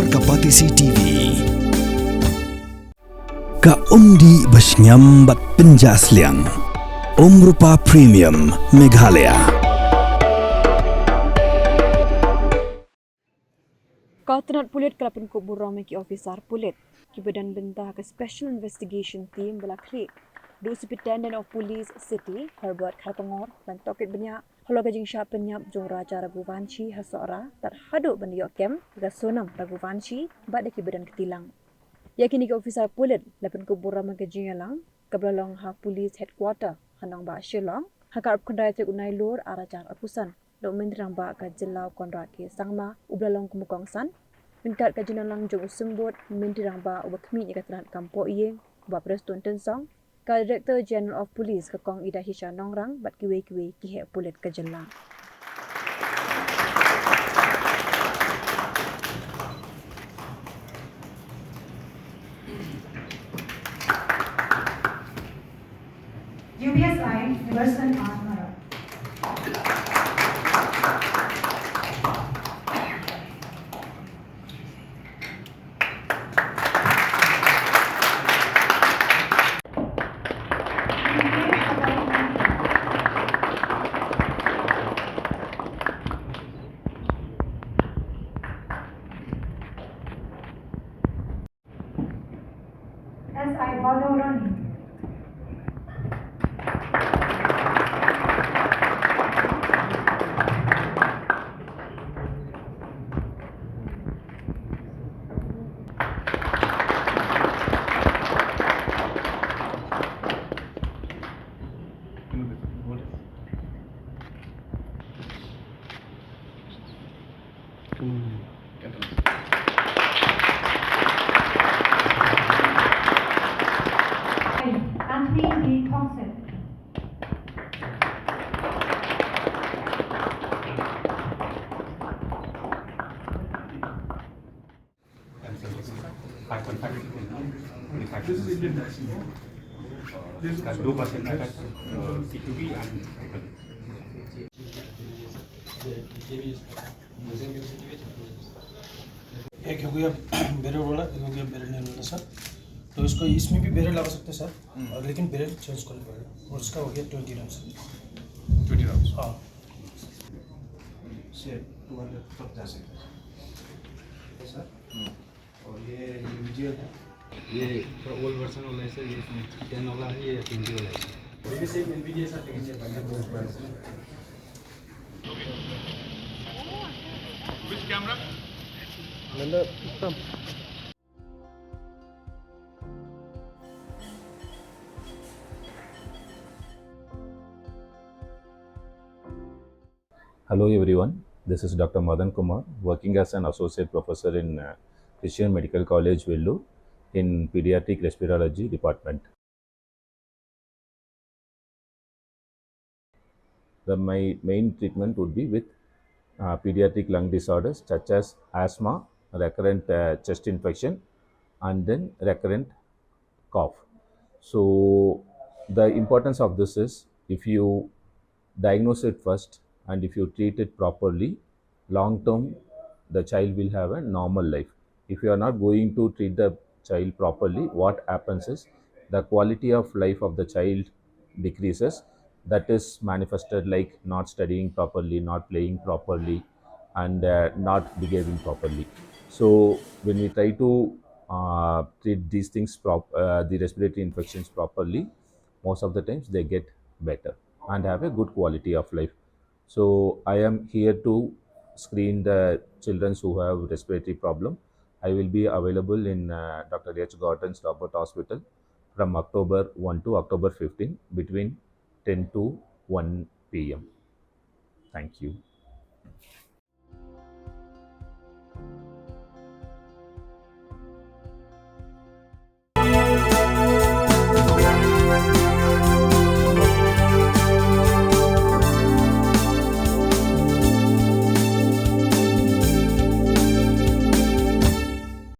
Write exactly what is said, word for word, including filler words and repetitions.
Ka Batesi T V. Ka umdih ba shngiam bad pynjah sliang. Umrupa Premium Meghalaya. Ka tnat pulit ka la pynkup burom ïa ki officer pulit kiba don bynta ha ka Special Investigation Team ba la khlieh da u Superintendent of Police City, Herbert Kharkongor, ban tohkit bniah halor ka jingshah pynïap jong u Raja Raghuvanshi ha Sohra, tad haduh ban ïoh kem ïa ka Sonam Raghuvanshi bad ïa kiba don kti lang. Ïa kine ki officer pulit la pynkup burom ha ka jingïalang kaba la long ha Police Headquarter ha nongbah Shillong ha ka arphew khyndai tarik u Nailur ar hajar arphew san, da u Myntri Rangbah ka jylla u Conrad K Sangma uba la long kum u kongsan, ryngkat ka jingialang jong u Symbud Myntri Rangbah uba khmih ïa ka tnat kam pohïing, u Bah Prestone Tynsong, ka Director General of Police ka Kong Idahisha Nongrang bad kiwei kiwei ki heh pulit ka jylla. U B S I, Everson R Marak. S I Badorani. Anthony D Thompson. Five point five. This is Indian taxi. This is two percent, uh, C two B and एक हो गया बैरल वाला, एक हो गया बैरल नहीं वाला सर। तो इसको, इसमें भी बैरल लगा सकते हैं सर, और लेकिन बैरल चेंज करना पड़ेगा। और इसका हो गया ट्वेंटी राउंड सर। ट्वेंटी राउंड। हाँ। से टू हंड्रेड तक जा सकते हैं सर। और ये इंडिविजुअल है। ये थोड़ा ओल्ड वर्जन वाला है सर, ये इसमें टेन वाला है, ये ट्वेंटी वाला है सर। ये भी सेम एलपीजी है सर, लेकिन ये बढ़िया। Which camera? Hello everyone, this is Doctor Madan Kumar, working as an associate professor in, uh, Christian Medical College, Vellore, in pediatric respirology department. The, my main treatment would be with, uh, pediatric lung disorders such as asthma, recurrent, uh, chest infection, and then recurrent cough. So the importance of this is, if you diagnose it first and if you treat it properly, long term, the child will have a normal life. If you are not going to treat the child properly, what happens is the quality of life of the child decreases. That is manifested like not studying properly, not playing properly, and, uh, not behaving properly. So when we try to, uh, treat these things prop-, uh, the respiratory infections properly, most of the times they get better and have a good quality of life. So I am here to screen the children who have respiratory problem. I will be available in, uh, Doctor H Gordon's Robert Hospital from October one to October fifteen between ten to one P M. Thank you.